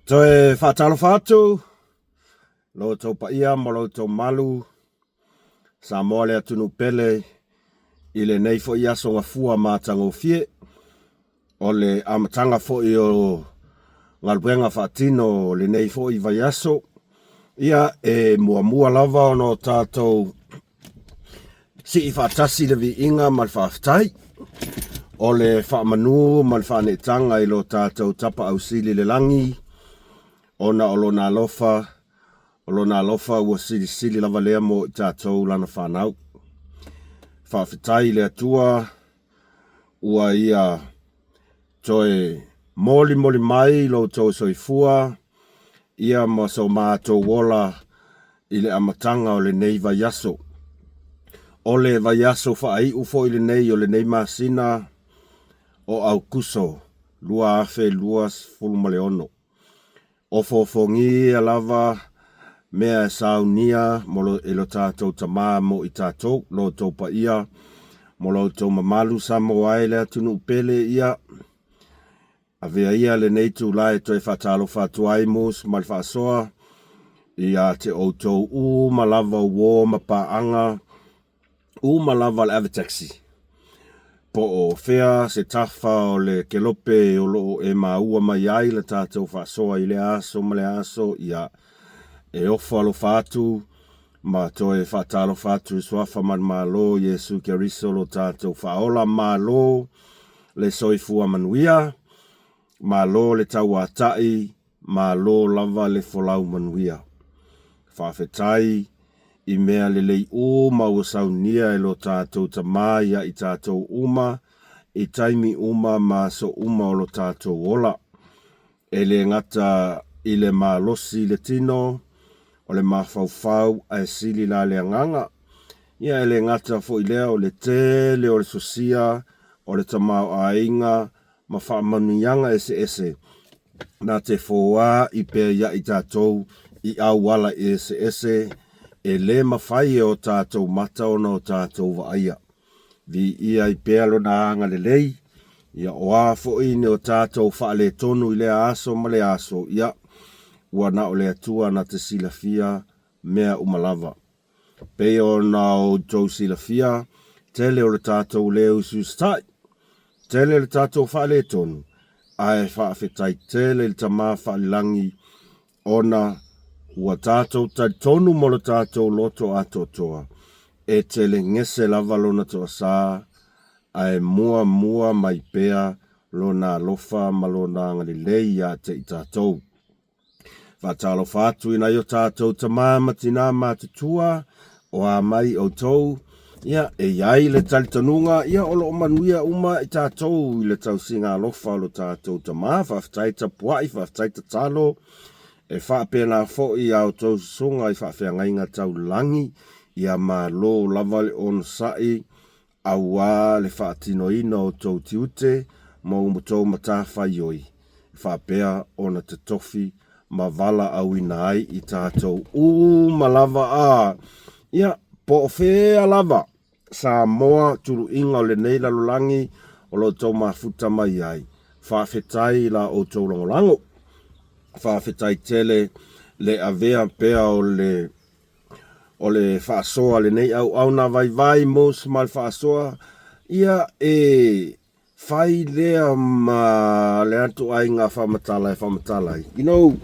Toe faatalofa atu lo outou paia ma lo outou malu, Samoa le atunuu pele i lenei foi aso gafua matagofie. O le amataga foi o galuega faatino o lenei foi vaiaso, ia e muamua lava ona o tatou sii faatasi le viiga ma le faafetai o le faamanu ma le faaneetaga i lo tatou Tapaau Sili i le lagi, ona o Lona alofa, o Lona alofa ua silisili lava lea mo i tatou Lana fanau. Faafetai i le Atua ua Ia toe molimoli mai lo outou soifua ia ma so matou ola i le amataga o lenei vaiaso. O le vaiaso faaiu foi lenei o lenei masina o Aukuso 2026. O fofogī ia lava mea e saunia mo lo, e lo tatou Tamā mo i tatou, lo outou paia, mo lo outou mamalu Samoa e le atunuu pele ia. Avea ia lenei itula e toe faatalofa atu ai Mus ma le faasoa ia te outou uma lava uo ma paaga uma lava le avetaxi po o fea se tafa o le kelope o lo o e maua mai ai le tatou faasoa i lea aso ma lea aso, ia e ofo alofa atu ma toe faatalofa atu i Suafa manumalo Iesu Keriso lo tatou Faaola. Malo le soifua manuia, malo le tauatai, malo lava le folau manuia. Faafetai i mea lelei uma ua saunia e lo tatou Tamā ia i tatou uma i taimi uma ma aso uma o lo tatou ola. E le gata i le malosi i le tino, o le mafaufau ae sili la le agaga. Ia e le gata foi lea o le tele o le sosia o le tamaoaiga ma faamanuiaga eseese na te foai pea ia i tatou i auala eseese e le mafai e o tatou mata ona o tatou vaaia. Viia ai pea Lona agalelei, ia o a foi ni o tatou faaletonu i lea aso ma lea aso, ia, ua na o le Atua na te silafia mea uma lava. Pei ona outou silafia, tele o le tatou le usiusitai, tele le tatou faaletonu, ae faafetai tele i le Tama Faalelagi ona ua tatou talitonu mo le tatou loto atoatoa, e telegese lava lona toasa, ae muamua mai pea lona alofa ma lona agalelei ia te i tatou. Faatalofa atu i nai o tatou tamā ma tinā matutua, o a mai outou, ia, e i ai le talitonuga, ia, o lo o manuia uma i tatou i le tausiga alofa o lo tatou Tamā. Faafetai tapuai, faafetai tatalo. E faapena foi a outou susuga i faafeagaiga taulagi, ia malo lava le onosai auā le faatinoina o tou tiute ma outou matafaioi, e faapea ona totofi ma valaauina ai i tatou uma lava a, ia, po o fea lava Samoa tuluiga o lenei lalolagi o lo outou mafuta mai ai. Faafetai i la outou lagolago. Faafetai tele le avea pea o le o le faasoa lenei auauna vaivai Mos ma le faasoa, ia e fai lea ma le atuaiga faamatala e faamatala ai. You know,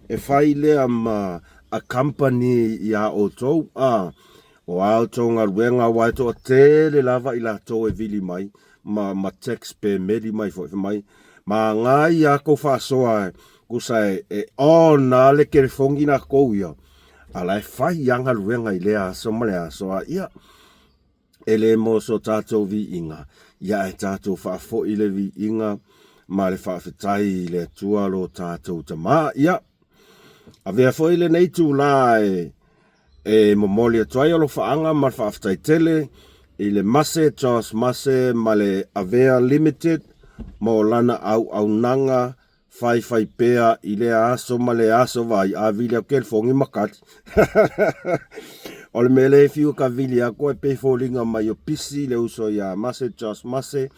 e fai lea ma accompany iā outou, a, o a outou galuega aua e toatele lava i latou e vili mai ma, ma text pe meli mai foi, fai mai, magai a kou faasoa tusa e, e on a le telefoni na kou ia, a la e fai a galuega i lea aso ma lea aso, a ia, e le mo so tatou viiga, ia ae tatou faafoi le viiga ma le faafetai i le Atua lo tatou Tamā. Ia, avea foi lenei itulā e, e momoli atu ai alofaaga ma le faafetai tele i le Mase Josh Mase ma le Avea Limited mo lana auaunaga faifai pea i lea aso ma lea aso vai a vili atu kelifogi ma kali. O le mea lea e fiu ka vili atu ai pei foliga mai o pisi le uso ia Mase Josh Mase.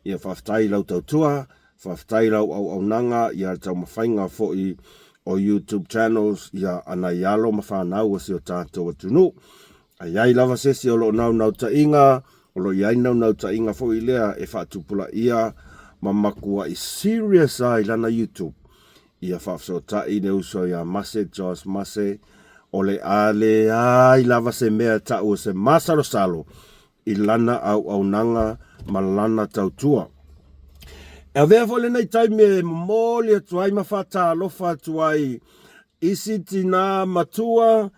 Ia faafetai i lau tautua. Faafetai i lau auaunaga ia le taumafaiga foi o YouTube channels ia a nai alo ma fanau o si o tatou atunuu. A i ai lava se isi o lo o naunautaiga, o lo o i ai naunautaiga foi lea e faatupulaia ma matuai serious lava i lana YouTube, ia faafesootai le uso ia Mase, Josh Mase, o le a leai lava se mea e tau o se masalosalo i lana auaunaga ma lana tautua. E avea foi lenei taimi e momoli atu ai ma faatalofa atu ai i si tinā matua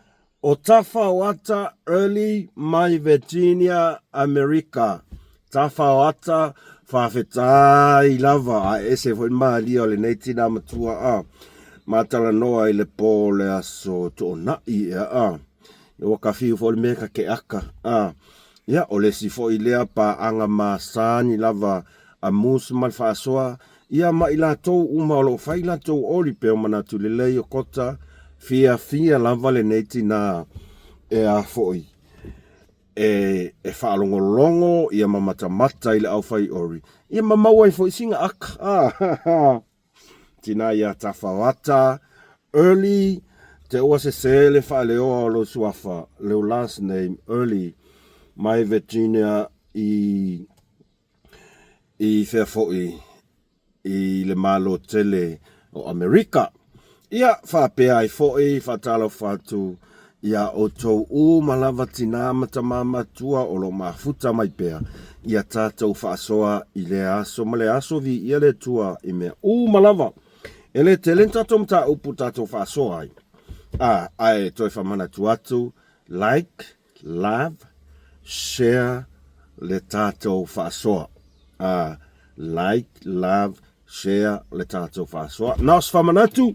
o Tafaoata Early mai Virginia, Amerika. Tafaoata, faafetai lava, ae ese foi le malia o lenei tinā matua a ma talanoa i le pō o le aso Toonai ea a. Ua ka fiu foi le mea ka keaka a. Ia, o le isi foi lea paaga masani lava a Moose ma le faasoa, ia ma i latou uma o lo o fai latou oli pea o manatu lelei o Kota, fiafia lava lenei tinā e a foi e, e faalogologo ia ma matamata i le aufai ori, ia ma maua ai foi sina aka. Ah, Tinā ia Tafaoata, Early, te ua sese le faaleoa o lou suafa, lou last name, Early, mai Virginia i i fea foi i le Malo tele o Amerika. Ia, faapea ai foi, faatalofa atu iā outou uma lava tinā ma tamā matua o lo o mafuta mai pea ia tatou faasoa i lea aso ma lea aso viia le Atua i mea uma lava. E le tele ni tatou mataupu tatou faasoa ai. A, ae toe faamanatu atu, like, love, share le tatou faasoa. A, like, love, share le tatou faasoa. Na o se faamanatu,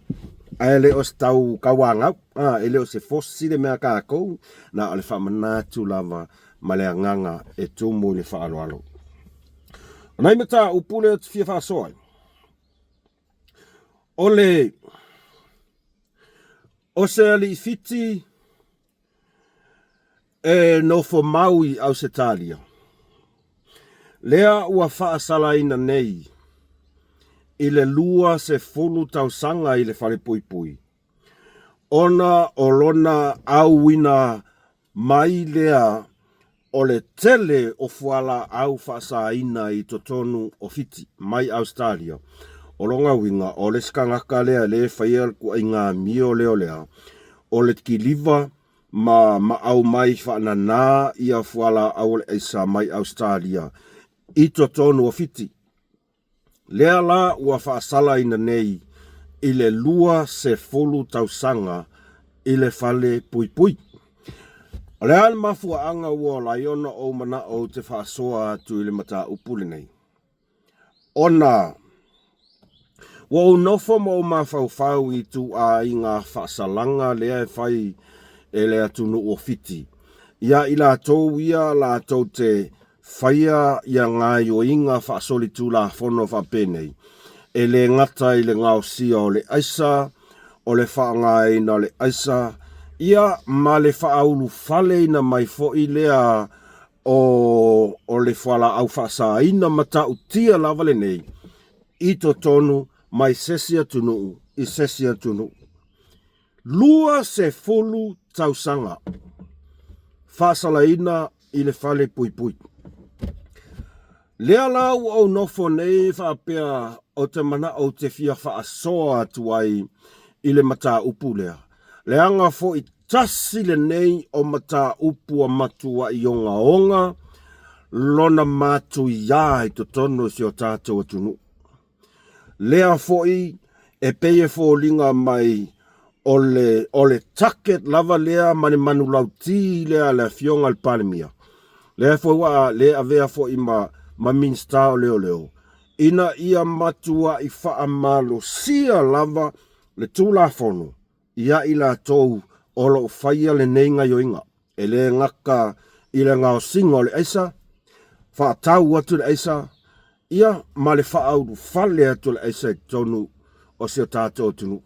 ae le o se tau kauāgau. A, e le o se fosi le mea a kākou, na o le faamanatu lava ma le agaga e tumu i le faaaloalo. O nai mataupu lea ou te fia faasoa ai, o le, o se alii Fiti e nofo mau i Ausetalia, lea ua faasalaina nei i le 20 tausaga i le falepuipui, ona o lona auina mai lea o le tele o fualaau faasaina i totonu o Fiti mai Ausetalia. O lona uiga, o le isi tagata lea lea e faia le ituaiga amio lea o le a? O le kiliva ma ma aumai faanana ia fualaau o le aisa mai Ausetalia i totonu o Fiti. Lea la ua faasalaina nei i le 20 tausaga i le fale puipui. O le a le mafuaaga ua ola ai ona ou manao ou te faasoa atu i le mataupu lenei? Ona ua ou nofo ma ou mafaufau i ituaiga faasalaga lea e fai e le atunuu o Fiti ia i latou ia latou te faia ia gaoioiga faasolitulafono faapenei, e le gata i le gaosia o le aisa, o le faaaogaina o le aisa, ia ma le faaulufaleina mai foi lea o, o le fualaau faasaina matautia lava lenei i totonu mai sesi atunuu i sesi atunuu. 20 tausaga faasalaina i le fale puipui. Lea la ua ou nofo nei faapea ou te manao ou te fia faasoa atu ai i le mataupu lea, leaga foi tasi lenei o mataupu a matuai ogaoga lona matuia i totonu o si o tatou atunuu. Lea foi e pei e foliga mai o le, o le target lava lea ma le manulauti lea a le Afioga i le Palemia, lea foi ua le avea foi ma, ma Minisita o Leoleo, ina ia matuai faamalosia lava le Tulafono ia i latou o lo o faia lenei gaioiga. E le gata i le gaosiga o le aisa, faatau atu le aisa, ia ma le faaulufale atu o le aisa i totonu o si o tatou atunuu.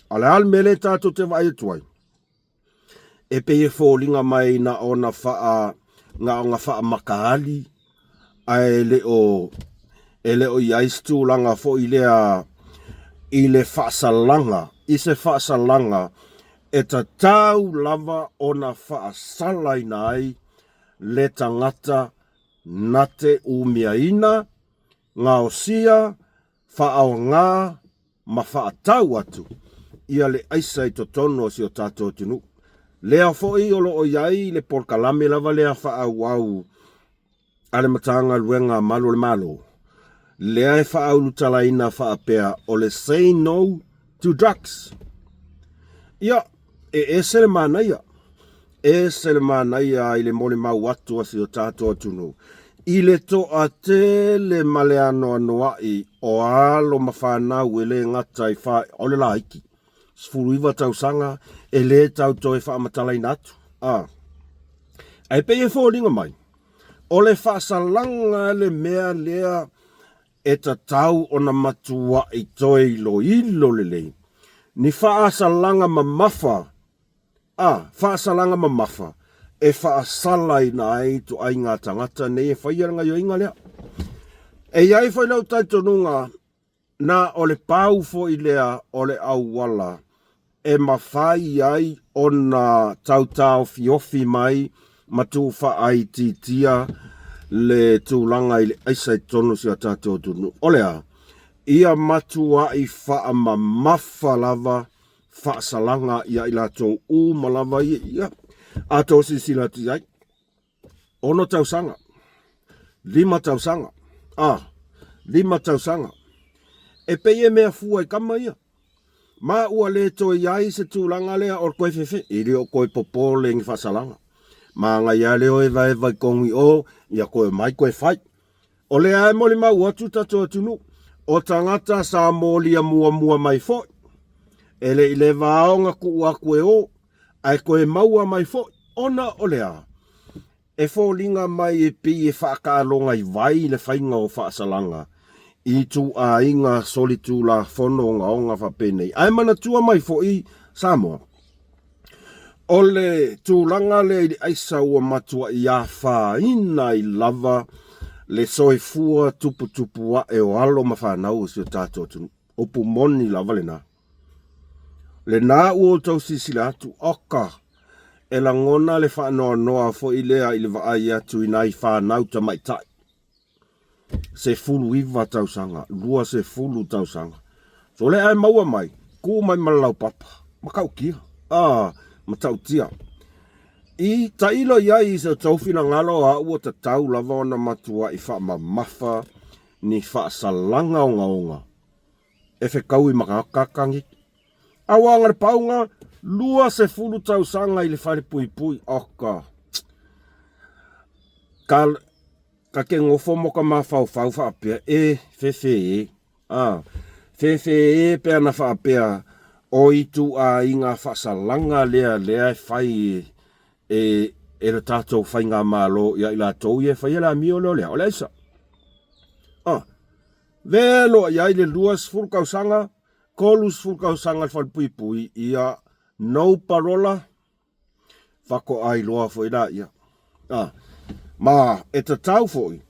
A o le a le mea lea tatou te vaai atu ai? E pei e foliga mai na ona faa, na ona faamataali, ae le o, E le o i ai se tulaga foi lea i le faasalaga, i se faasalaga e tatau lava ona faasalaina ai le tagata na te umiaina, gaosia, faaaoga ma faatau atu ia le aisa i totonu o si o tatou atunuu. Lea foi o lo o i ai le polokalame lava lea faaauau a le Matagaluega a Malu o le Malo, lea e faaulutalaina faapea o le Say No to Drugs. Ia, e ese le manaia, ese le manaia i le molimau atu a si o tatou atunuu i le toatele ma le anoanoai o alo ma fanau e le gata i fa, o le laiti, 19 tausaga e le tau toe faamatalaina atu. A. Ae pei e foliga mai, o le faasalaga le mea lea e tatau ona matuai toe iloilo lelei, ni faasalaga mamafa, a, faasalaga mamafa e faasalaina ai ituaiga tagata nei e faia le gaioiga lea. E i ai foi lou talitonuga Na o le pau foi lea o le auala e mafai ai ona tautaofiofi mai ma tuufaaaitiitia le tulaga i le aisa i totonu o si a tatou atunuu. O le a? Ia matuai faamamafa lava faasalaga ia i latou uma lava ia a outou silasila atu i ai. 6 tausaga, 5 tausaga, a, 5 tausaga. E pei e mea fua i tama ia. Ma ua le toe i ai se tulaga lea o le toe fefe, e le o toe popole i ni faasalaga. Manaia lava le o evaeva i totonu i o, ia toe omai toe fai. O lea e molimau atu tatou atunuu, o tagata sa molia muamua mai foi, e le i leva ona tuu atu e o, ae toe maua mai foi, ona o le a? E foliga mai e pei e faataaloga i vai le faiga o faasalaga i ituaiga solitulafono ogaoga faapenei. Ae manatua mai foi Samoa, o le tulaga lea i le aisa ua matuai afaina ai lava le soifua tuputupu ae o alo ma fanau o si o tatou atunuu. Upu moni lava lena. Lena ua outou silasila atu, oka, e lagona le faanoanoa foi lea i le vaai atu i nai fanau tamaitai, 19 tausaga, 20 tausaga. So lea e maua mai, tu mai ma le laupapa, matautia, a, matautia. I tailo i ai i se tou finagalo a ua tatau lava ona matuai faamamafa ni faasalaga ogaoga e fetaui ma kakagi. Aua le pauga 20 tausaga i le fale puipui oka. Ka, ka ke ngofo mo ka mafaufau faapea e fefe e. A, fefe e pe ana faapea o ituaiga faasalaga lea lea e fai e, e, e le tatou faigamalo ia i latou ia e faia le amio lea o le, o le aisa. A, Velo i ai le 20 tausaga, 30 tausaga le falepuipui, ia no parola, faatoa iloa foi laia. A, ma e tatau foi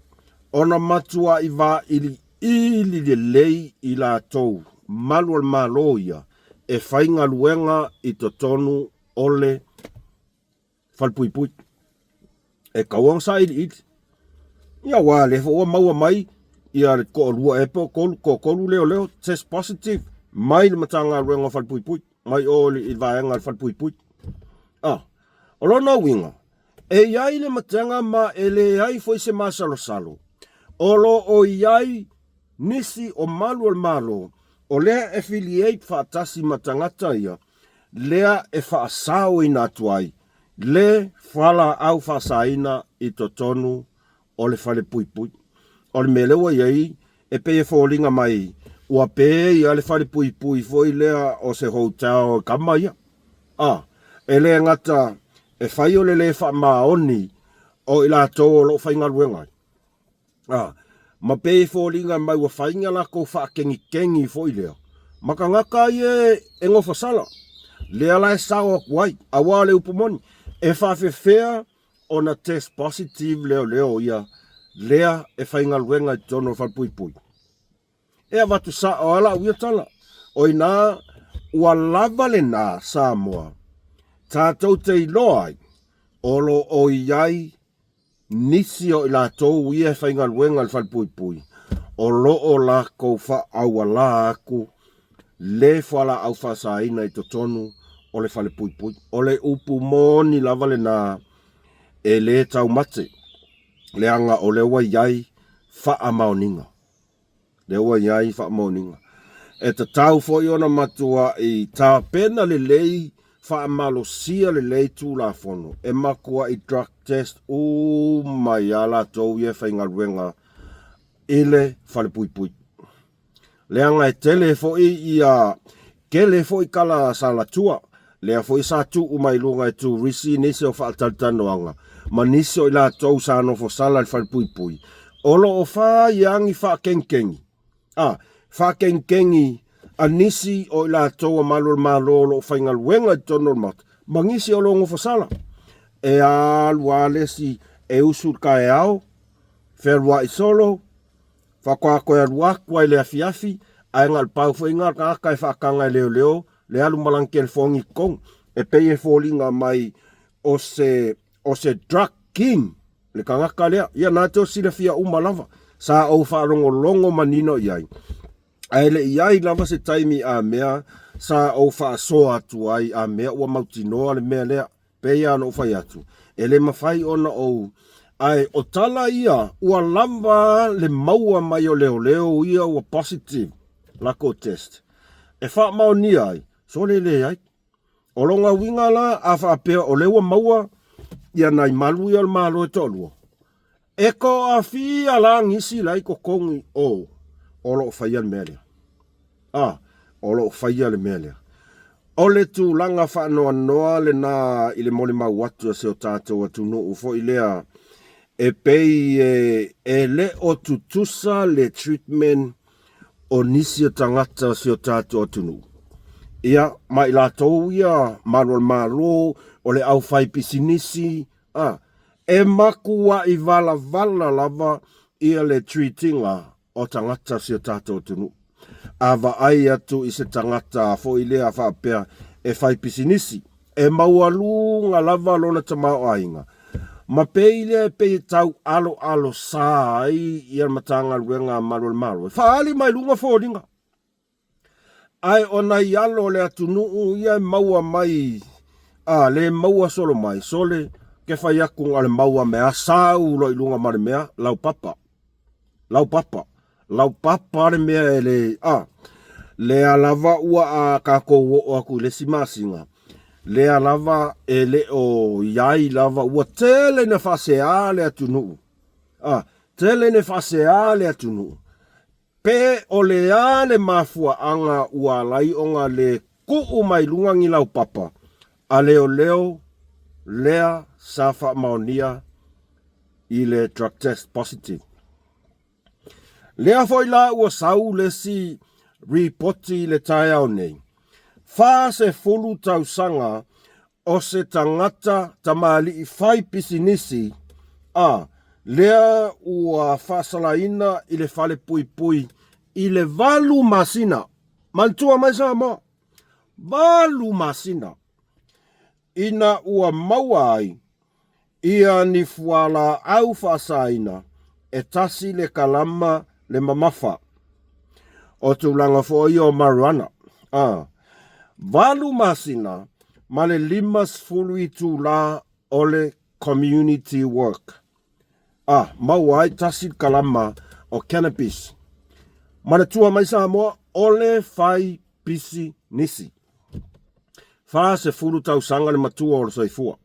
ona matuai vailiili lelei i latou malu o le Malo ia e faigaluega i totonu o le falepuipui. E tatau ona sailiili. Ia aua lea foi ua maua mai ia le toalua ea po o tolu, toatolu leoleo test positive mai le Matagaluega o Falepuipui, mai o i le vaega o le Falepuipui. Ah, o lona uiga, e i ai le matega ma e leai foi se masalosalo o lo o i ai nisi o malu o le Malo o lea e affiliate faatasi ma tagata ia lea e faasaoina atu ai le fualaau faasaina i totonu o le fale puipui. O le mea lea ua i ai, e pei e foliga mai ua pe ia le fale puipui foi lea o se hotel kama ia. A, e le gata e fai o le le faamaoni o i latou o lo o faigaluega ai, A, ma pei e foliga mai ua fai ni a latou faakegikegi foi lea ma tagata ia e nofosala, lea la e sao atu ai, aua o le upu moni, e faafefea ona test positive leoleo ia lea e faigaluega i totonu o le falepuipui. E avatu sa'o a la'u ia tala, o inā ua lava lenā Samoa tatou te iloa ai o lo o i ai nisi o i latou ia e faigaluega i le falepuipui o lo o lakou faaaualā aku le fualaau faasaina i totonu o le falepuipui. O le upu moni lava lenā e lē taumate, leaga o lea ua i ai faamaoniga. Lea ua i ai faamaoniga. E tatau foi ona matua'i tapena lelei, faamalosia lelei Tulafono e matua'i drug test uma ai a latou ia e faigaluega i le falepuipui. Leaga e tele foi ia tele foi tala sa latua, lea foi sa tuu mai luga e turisi nisi o faatalitanoaga ma nisi o i latou sa nofosala i le falepuipui, o lo o fai a ni faakegikegi, a, faakegikegi a nisi o i latou a malu o le Malo o lo o faigaluega i totonu o le Maota, ma nisi o lo o nofosala. E alu a le isi e usu i le taeao, fealuai solo, Faatoa toe alu atu lava i le afiafi, ae na o le pau foi lena o le tagata e faataga e leoleo le alu ma lana telefoni i totonu. E pei e foliga mai o se, o se drug king le tagata lea. Ia na te silafia uma lava. Sa ou faalogologo manino i ai. Ae le i ai lava se taimi a mea sa ou faasoa atu ai a mea ua mautinoa le mea lea. Pei lava ona ou fai atu, e le mafai ona ou, ae o tala ia ua lava le maua mai o leoleo ia ua positive lakou test e faamaonia ai, sole leai. O lona uiga la, a faapea o lea ua maua ia nai malu ia o le Malo e toalua, E toafia la nisi la i totonu o o lo o faia le mea lea. A, o lo o faia le mea lea. O le tulaga faanoanoa lena i le molimau atu a si o tatou atunuu foi lea e pei e, e le o tutusa le treatment o nisi o tagata o si o tatou atunuu. Ia, ma i latou ia malu o le Malo, o le aufaipisinisi, A, e makuaʻi valavala lava ia le treat-iga o tagata o si o tatou atunuu. A vaai atu i se tagata foi lea faapea e fai pisinisi, e maualuga lava lona tamaoaiga, ma pei lea e pei e tau aloalosa ai ia le Matagaluega a Malu o le Malo e faaali mai luga foliga. Ae o nai alo o le atunuu ia e maua mai, a le maua solo mai, sole ke fai atu na o le maua mea sau loa i luga ma le mea, laupapa, laupapa, laupapa le mea e le, a, lea lava ua a tatou oo atu i le isi masina, lea lava e le o i ai lava, ua tele ina faasea le atunuu, a, tele ina faasea le atunuu, Pe o le a le mafuaaga ua alai ona le tuu mai luga ni laupapa a leoleo lea sa faamaonia i le drug test positive. Lea foi la ua sau le isi ripoti i le taeao nei, 40 tausaga o se tagata tamalii fai pisinisi, a lea ua faasalaina i le falepuipui i le valu masina. Manatua mai Samoa, valu masina ina ua maua ai ia ni fualaau faasaina e tasi le kalama le mamafa. O tulaga foi ia o marijuana. A, valu masina ma le 50 itulā o le community work. A, maua ai tasi le kalama o cannabis. Manatua mai Samoa, o le fai pisinisi. 40 tausaga le matua o le soifua.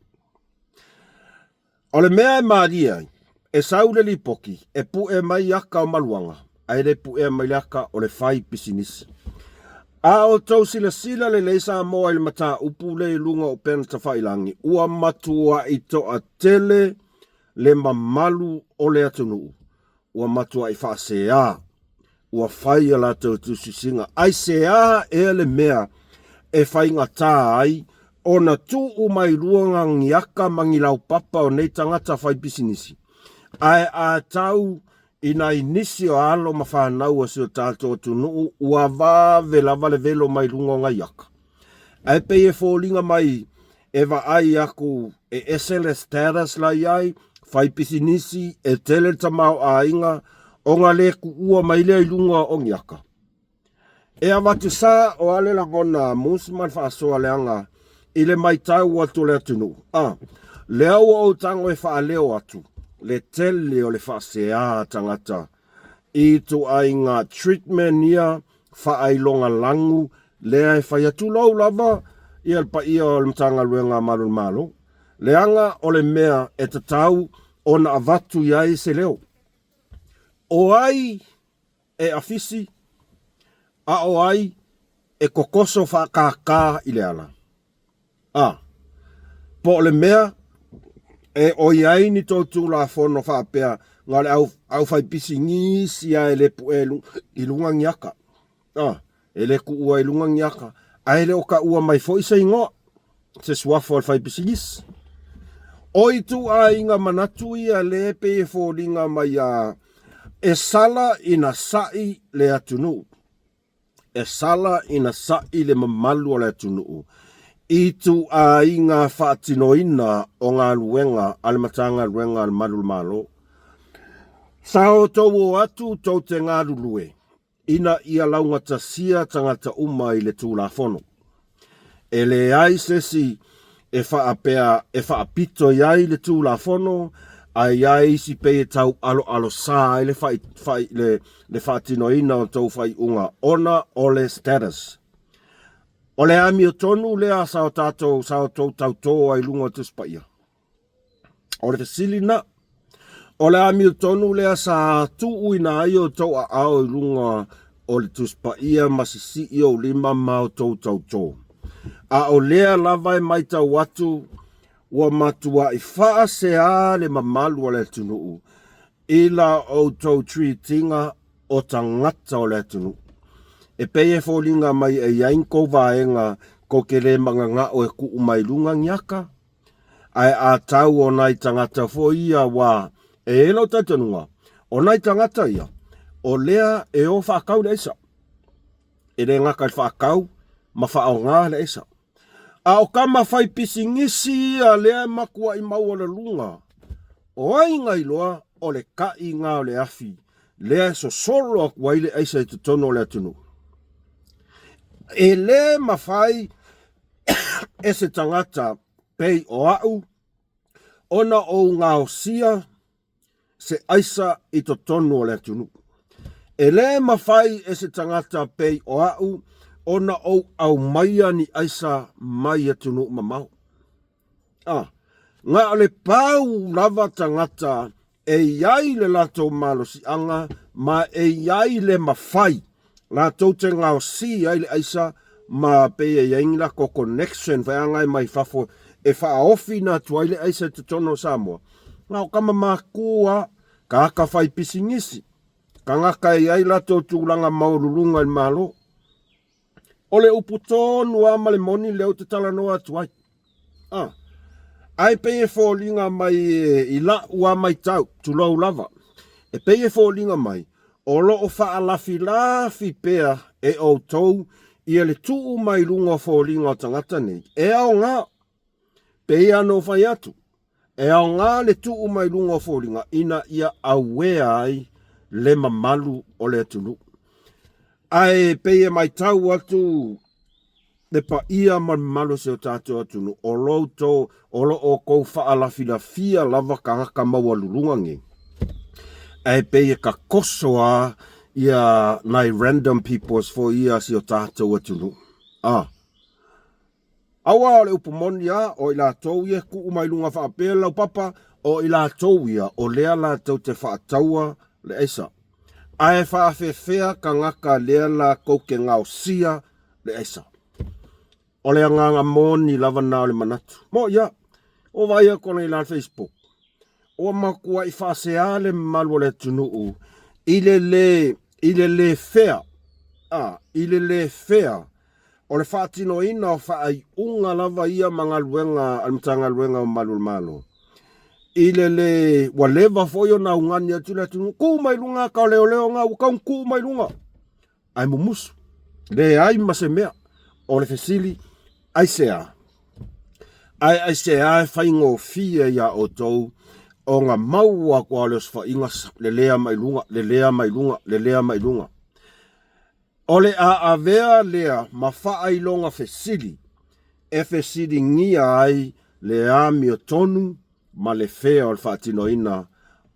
O le mea e malie ai, e sau le lipoti e pue mai aka o maluaga, ae le puea mai le aka o le fai pisinisi. A outou silasila lelei Samoa i le mataupu lea i luga o upega tafailagi, ua matuai toatele le mamalu o le atunuu ua matuai faaseā, ua fai a latou tusitusiga. Aisea ea le mea e faigata ai ona tuu mai luga ni aka ma ni laupapa o nei tagata fai pisinisi? Ae a tau i nai nisi o alo ma fanau a si o tatou atunuu ua vave lava le velo mai luga o nai aka. Ae pei e foliga mai e vaai aku e ese le status la i ai, fai pisinisi, e tele le tamaoaiga, ona le tuua mai lea i luga o ni aka. E avatu sa o a le lagona a Musi ma le faasoa leaga i le maitau atu o le atunuu, a lea ua ou tago e faaleo atu le tele o le faasea a tagata i ituaiga treatment ia faailoga lagu lea e fai atu lou lava ia le paia o le Matagaluega a Malu o le Malo, leaga o le mea e tatau ona avatu i ai se leo. O ai e afisi, a o ai e kokoso faakākā i le ala? A. Po o le mea e oi ai ni tou Tulafono faapea na o le aufaipisinisi lava e le pu'e i luga ni aka. A. E le tuua i luga ni aka, ae le o taua mai foi se igoa, se suafa o le faipisinisi. O ituaiga manatu ia lea e pei e foliga mai a e sala ina sa'i le atunuu. E sala ina sa'i le mamalu o le atunuu i ituaiga faatinoina o galuega a le Matagaluega a le Malu o le Malo. Sa outou o atu tou te galulue ina ia laugatasia tagata uma i le Tulafono. E leai se isi e faapea e faapito i ai le Tulafono, ae i ai isi pei e tau aloalosā ai le, fai, fai, le, le faatinoina o tou faaiuga ona o le status. O le amiotonu lea sa o tatou, sa outou tautō ai i luga o Tusi Paia. O le fesili na, o le amiotonu lea sa tuuina ai outou aao i luga o le Tusi Paia ma sisii ou lima ma outou tautō. A o lea lava e maitau atu ua matuai faaseā le mamalu o le atunuu i la outou treat-iga o tagata o le atunuu. E pei e foliga mai e i ai ni tou vaega tou te le mananao e tuu mai luga ni aka, Ae a tau o nai tagata foi ia aua e i ai lou talitonuga, o nai tagata ia, o lea e o faatau le aisa. E le gata i le faatau ma faaaoga le aisa. A o tama fai pisinisi ia lea e matuai maualuluga, o ai na iloa o le taʻiga o le afi lea e sosolo atu ai le aisa i totonu o le atunuu. E le mafai e se tagata pei o a'u ona ou gaosia se aisa i totonu o le atunuu. E le mafai e se tagata pei o a'u ona ou aumaia ni aisa mai atunuu mamao. A, na o le pau lava tagata e i ai le latou malosiaga ma e i ai le mafai latou te gaosi ai le aisa ma pei e i ai ni latou connection foi agai mai fafo e faaofiina atu ai le aisa i totonu o Samoa. Na o tama matua, tagata fai pisinisi, tagata e i ai latou tulaga maualuluga i le Malo. O le upu tonu lava ma le moni lea ou te talanoa atu ai. Ah. Ae pei e foliga mai i la'u lava maitau, tulou lava, e pei e foliga mai o lo o faalafilafi pea e outou ia le tuu mai luga o foliga o tagata nei. E aoga, pei lava ona ou fai atu, E aoga le tuu mai luga o foliga ina ia auea ai le mamalu o le atunuu. Ae pei e maitau atu le paia ma le mamalu o si o tatou atunuu, o lo outou, o lo outou faalafilafia lava tagata maualuluga nei, ae pei e tatoso lava ia nai random peoples foi ia a si o tatou atunuu. Ah. Aua o le upu moni a, o i latou ia e tuu mai luga faapea le laupapa, o i latou ia o lea latou te faataua le aisa. Ae faafefea tagata lea latou te gaosia le aisa. O le agaga moni lava na o le manatu. Moʻi a, ua vaai atu anei la le Facebook, ua matuai faasea le mamalu o le atunuu i le le, i le le fea, a, i le le fea O le faatinoina o faaiuga lava ia ma galuega a le Matagaluega o Malu o le Malo. I le le ua leva foi ona augani atu le atunuu, tuu mai luga aka o leoleo nga ua tau tuu mai luga. Ae mumusu, leai ma se mea. O le fesili, aisea? Ae aisea e faigofie iā outou ona maua atu lava o le osofaiga lelea mai luga, lelea mai luga, lelea mai luga? O le a avea lea ma faailoga fesili e fesiligia ai le amiotonu ma le fea o le faatinoina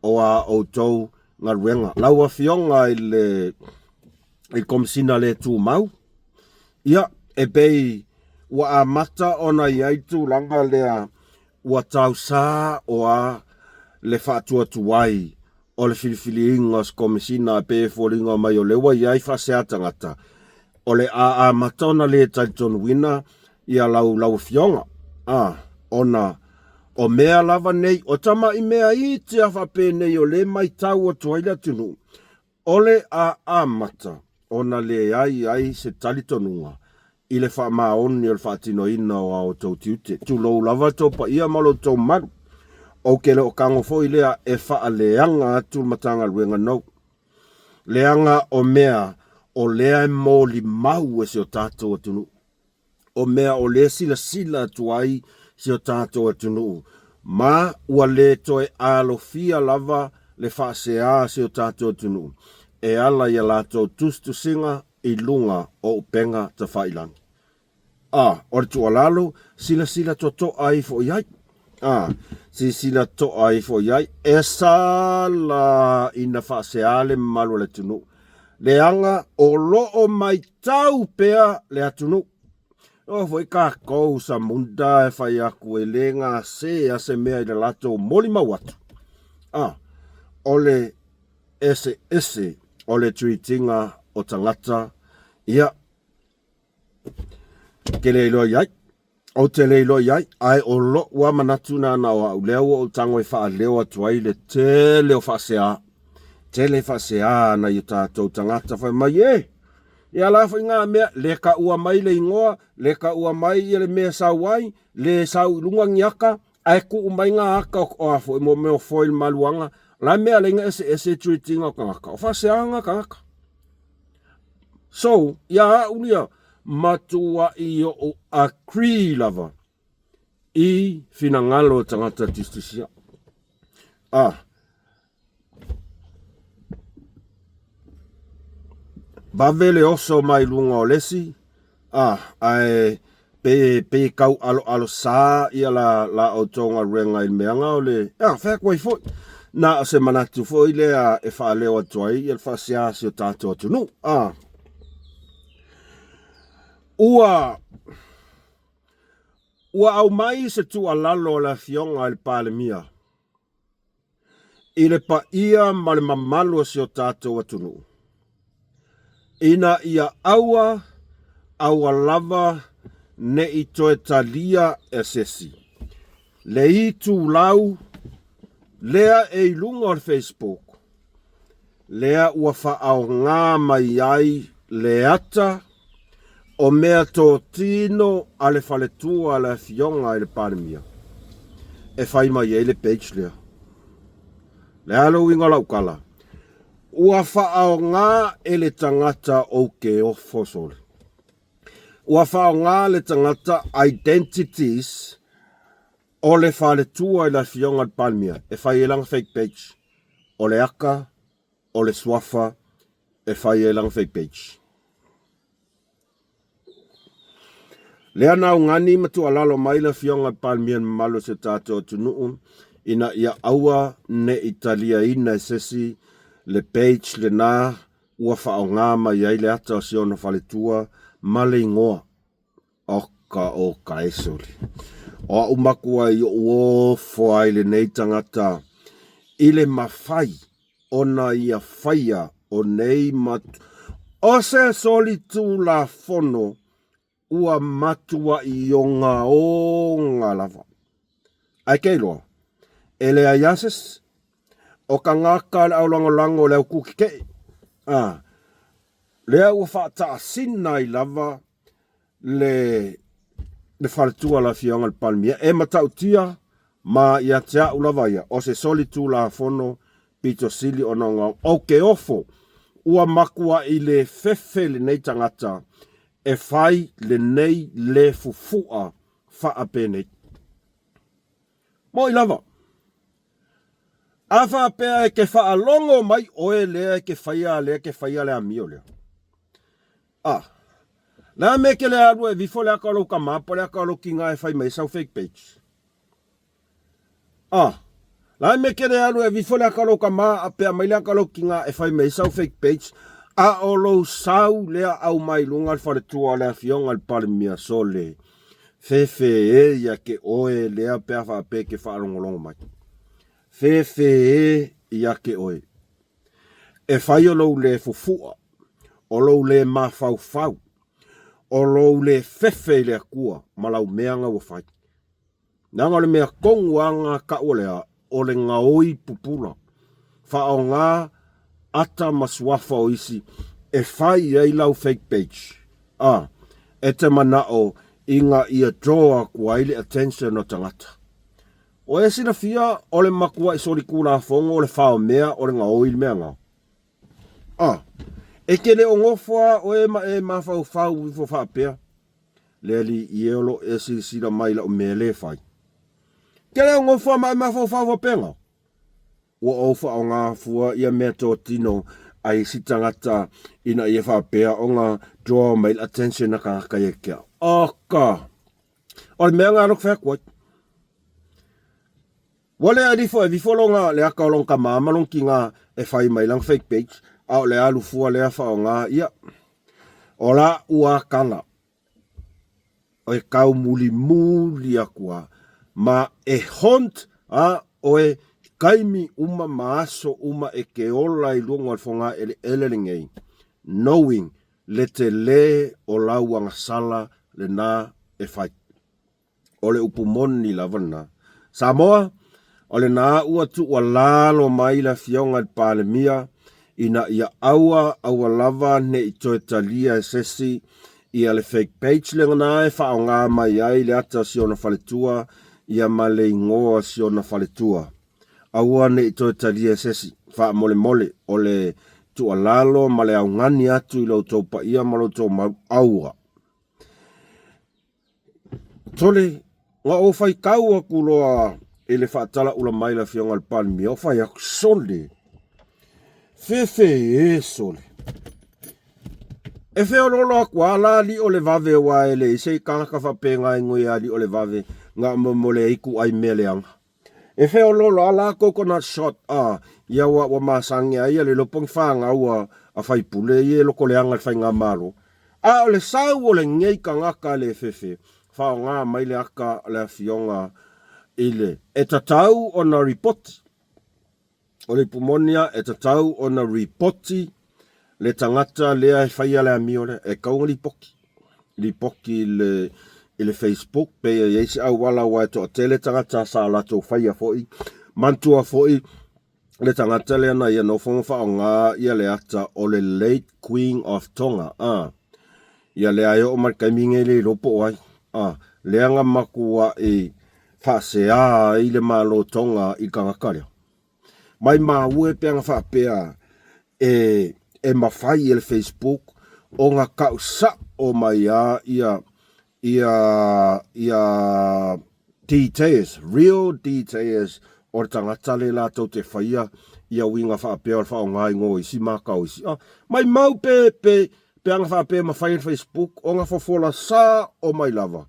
o a outou galuega. Lau Afioga i le Komesina le Tumau, ia, e pei ua amata ona i ai tulaga lea ua tausa o a le faatuatuai o le filifiliina o se Komesina e pei e foliga mai o lea ua i ai faasea tagata, o le a amata ona le talitonuina ia lau lau afioga, a, ona o mea lava nei, o tama'i mea iti a faapenei o lea e maitau atu ai le atunuu, o le a amata ona leai ai se talitonuga i le faamaoni o le faatinoina o a outou tiute. Tulou lava tou paia ma lo outou malu. Ou te le o tago foi lea e faaleaga atu le Matagaluega nou. Leaga o mea o lea e molimau e si o tatou atunuu. O mea o lea e silasila atu ai si o tatou atunuu, ma ua le toe alofia lava le faasea a si o tatou atunuu e ala i a latou tusitusiga i luga o upega tafailagi. A, o le tuualalo, silasila totoa ifo i ai. A, silasila totoa ifo i ai. E sala ina faasea le mamalu o le atunuu, leaga o lo o maitau pea le atunuu. O foi kākou Samunda e fai atu e le gase a se mea i le latou molimau atu. A, o le eseese o le treat ina o tagata, ia, te le iloa i ai. Ou te le iloa i ai, ae o lo'u a manatu na na o a'u lea ua ou tago e faaleo atu ai le tele o faasea, tele faasea a nai o tatou tagata fai mai, e, ia la foi ngā mea, le taua mai le igoa, le taua mai ia le mea e sau ai, le sau i luga ni aka, ae tuu mai ngā aka o a foi mo mea o foil maluaga, la mea le inga eseese treat ina o tagata, o faasea ngā tagata. So, ia a'u ia, matua'i o'u agree lava i finagalo o tagata tusitusia. Ah, vave le oso mai luga o lesi, ah, ae Pe, pe kau aloalo sa ia la, la outou galuega i le mea nga o le, a, fai atu ai foi. Na o se manatu foi lea e faaleo atu ai ia le faasea a si o tatou atunuu. A. Ua, ua aumai se tuualalo a le Afioga i le Palemia i le paia ma le mamalu o si o tatou atunuu, ina ia aua, aua lava ne i toe talia e se isi le itulau lea e i luga o le Facebook, lea ua faaaoga mai ai le ata o mea totino a le faletua a le Afioga i le Palemia e fai mai ai le page lea. Le a le uiga o lau tala? Ua faaaoga e le tagata ou te ofo sole. Ua faaaoga le tagata identities o le faletua i le Afioga i le Palemia e fai ai lana fake page. O le aka o le suafa e fai ai lana fake page. Lea na augani ma tuualalo mai le Afioga i le Palemia i le mamalu o si o tatou atunuu ina ia aua ne i taliaina e se isi le page lena ua faaaoga mai ai le ata o si ona faletua ma le igoa. Oka o ka e sole. O a'u makua i oʻu ofo ai lenei tagata i le mafai ona ia faia o nei mat O se solitulafono ua matuaʻi ogaoga lava. Ae ke iloa, e leai lava se isi. O ka gaka le aulagolago o le aukukekeʻi, a lea ua faataasina ai lava le le faletua a le Afioga i le Palemia e matautia. Ma ia te a'u lava ia, o se soli tulafono pito sili ona ogaoga. Ou ke ofo, ua makuaʻi le fefe lenei tagata e fai lenei le fufu'a faapenei. Moʻi lava. A faapea e ke faalogo mai ʻoe lea e ke faia lea ke faia le amio lea. A. Le a mea e ke le alu e vifo le aka o lou kama po le aka o lou kiga e fai mai sau fake page. A. Le a mea e ke le alu e vifo le aka o lou kama a pea mai le aka o lou kiga e fai mai sau fake page a o lou sau lea au mai luga le faletua o le afioga le Palemia sole fefe e ia ke oe lea pe a faapea ke faalogologo mai. Fefe e ia ke oe. E fai o lou lē fufu'a, o lou lē mafaufau, o lou lē fefe i le Atua ma lau meaga ua fai. Leaga o le mea tonu aga ka'u o lea, o le gaoi pupula, faaoga ata ma suafa o isi e fai ai lau fake page, a e te mana'o ina ia draw aku ai le attention o tagata. O e silafia, o le makuaʻi solitulafono o le faomea o le gaoi le mea gao. A, e te le o nofo a oe ma e mafaufau ifo faapea, Le alii e o lo e silasila mai i la'u mea le fai. Te le o nofo a ma e mafaufau faapea gao? Ua ou faaaoga fua ia mea totino a isi tagata ina ia faapea ona draw mai le attention a tagata ia te au. Oka! O le mea na look fai atu ai. Ua le alifo e vifo longa le aka o lona tama ma lona tina e fai mai lana fake page, a o le alu fua lea faaaoga ia. O la ua kala e kau mulimuli aku a ma e haunt a oe kaimi uma ma aso uma e ke ola i luga o le fogaeleele lenei, knowing le tele o lau agasala lena e fai. O le upu moni lava lena. Samoa, o lena ua tuualalo mai le Afioga i le Palemia ina ia aua aua lava ne i toe talia e sesi ia le fake page lena e faaaoga mai ai le ata o si ona faletua ia ma le igoa o si ona faletua. Aua ne i toe talia e sesi. Faamolemole, o le tuualalo ma le augani atu i lo outou paia ma lo outou mau, aua. Sole, na ou faitau atu loa i le faatalaula mai le afioga i le Palemia, ou fai atu, sole, fefe e sole. E feoloolo atu a la alii o le vave aua e leai se tagata faapena e noi alii o le vave na o mo le itu ai mea leaga. E feoloolo a la coconut shot a ia ua ua masani ai ia le iloa po o ni fanau a a faipule ia e loko leaga i le faigamalo. A o le sau o lenei tagata le fefe faaaoga mai le ata o le afioga i le e tatau ona ripoti. O le ipu moni a e tatau ona ripoti le tagata lea e faia le amio lea, e tatau ona lipoti. Lipoti i le, i le Facebook pe i ai se auala aua e toatele tagata sa latou faia foi. Manatua foi le tagata lea na ia nofo ma faaaoga ia le ata o le late Queen of Tonga, a. Ia lea e oo mai le taimi nei le iloa po o ai. A, lea na matuai faasea ai le Malo Tonga i le tagata lea. Maimau e pe ana faapea e, e mafai e le Facebook ona kau sa'o mai a ia, ia, ia details, real details o le tagata le latou te faia ia uiga faapea o le faaaoga igoa o isi maka o isi. Ah, maimau pe, pe, pe ana faapea e mafai e le Facebook ona fofola sa'o mai lava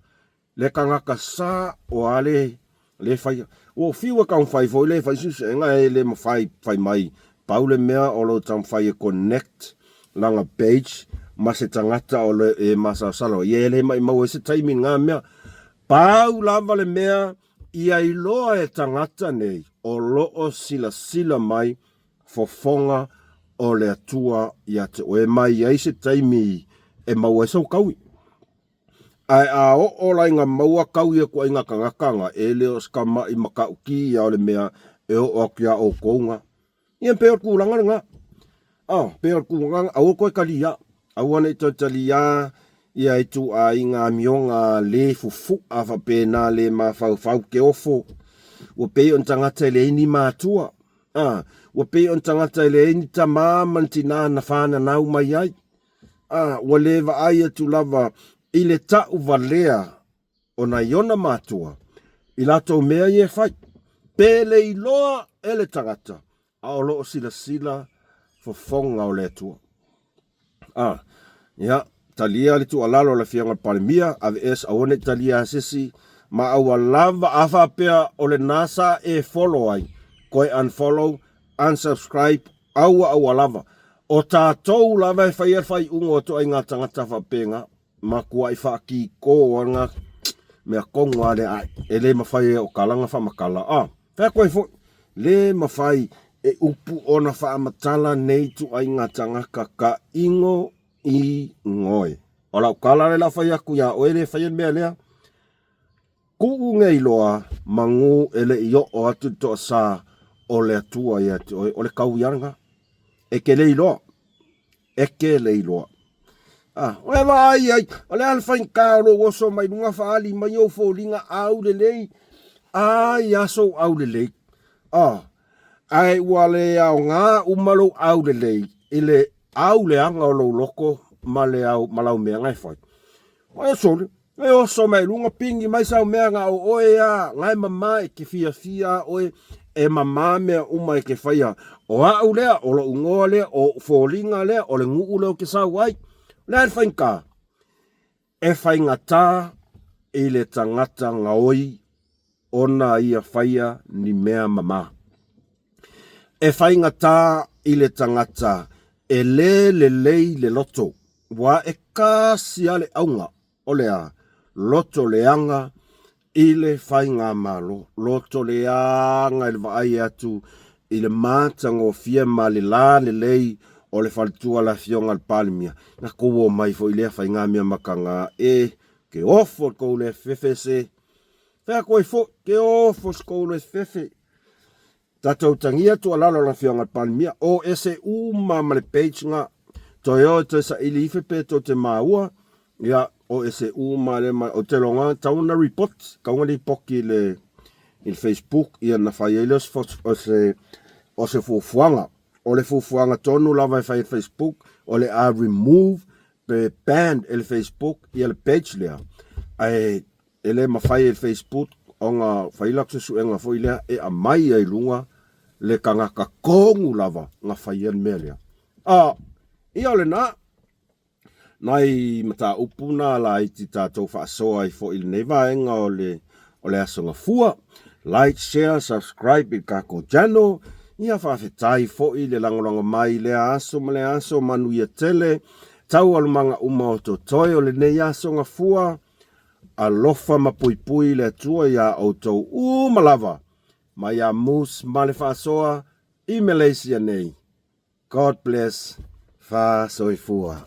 Le tagata sa o a le le faia. Ua ou fiu e taumafai foi le fai suesuega e le mafai fai mai pau le mea o lo taumafai e connect lana page ma se tagata o le e masalosalo ia e le maimau ai se taimi i lena mea. Pau lava le mea ia iloa e tagata nei o lo o silasila mai fofoga o le Atua ia te oe mai ai se taimi e maua ai sou taui. Ae a oo la ina maua kau ia kuaiga tagata nga, e le o se kamaʻi mataʻuki ia o le mea e oo atu iā ʻoukou nga. Ia pei o le tulaga lena. Oh, pei o le tulaga, aua toe taliā. Aua ne i toe taliā ia ituaiga amioga le fufuʻa faapena le mafaufau ke ofo. Ua pei o ni tagata e leai ni matua. A, ua pei o ni tagata e leai ni tamā ma ni tinā na whananau mai ai. A, ua le vaai atu lava i le ta'uvalea o nai ona matua i latou mea ia e fai. Pe le iloa e le tagata, a o lo o silasila fofoga o le Atua. A, ia, talia le tuualalo a le Afioga i le Palemia, aveese, aua ne i talia se isi, ma aua lava, a faapea o lena sa e follow ai, toe unfollow, unsubscribe, aua aua lava. O tatou lava e faia le faaiuga o ituaiga tagata faapena. Matuai faakiko a nga mea tonu a lea ae e le mafai e o kalaga faamatala a fai atu ai foi le mafai e upu ona faamatala nei ituaiga tagata taino i goe. O lau tala lea la fai atu ia oe le faia le mea lea tuu nei loa manu e le i oo atu le toasa o le Atua ia te oe o le tau ia lena e te le iloa. E te le iloa. A, o e vaai ai, o le a le faigata o lou oso mai luga faaali mai ou foliga aulelei, ai a sou aulelei. A, ae ua le aoga uma lou aulelei i le auleaga o lou loto ma le au, ma lau mea na e fai. Oi sole, E oso mai luga pigi mai sau mea na o oe a, na e mama e ke fiafia a oe, e mama mea uma e ke faia. O a'u lea, o lo'u goa lea, o o'u foliga lea, o le nu'u lea ou te sau ai. O le a le faigata? E faigata i le tagata gaoi ona ia faia ni mea mama. E faigata i le tagata e le lelei le loto, ua e kasi a le auga o le a, loto leaga i le faigamalo, loto leaga i le vaai atu i le matagofie ma le lalelei o le faletua le Afioga i le Palemia, na tou omai foi lea faigamea makaga e ke ofo le tou le fefe se Fai atu ai foi, ke ofo se tou le fefe. Tatou tagia tuualalo a le Afioga i le Palemia, o ese uma ma le page nga. Toe o e toe saili ife pe tou te maua, ia, o ese uma le ma, o te loga, tau ona report, tau ona report i le, i le Facebook, ia na fai ai lea o se, o se fuafuaga. O le fuafuaga tonu lava e fai e le Facebook, o le a remove pe ban e le Facebook ia le page lea. Ae E le mafai e le Facebook ona fai latou suesuega foi lea e aumai ai i luga le tagata tonu lava na faia le mea lea. A, ia o lena, nai mataupu na laiti tatou faasoa ai foi i lenei vaega o le, o le Aso Gafua. Like, share, subscribe i le tatou channel. Ia faafetai foi le lagolago mai i lea aso ma lea aso, manuia tele taualumaga uma o totoe o lenei Aso Gafua. Alofa ma puipui le Atua iā outou uma lava, mai iā Moose ma le faasoa i Malaysia nei. God bless. Fa soifua.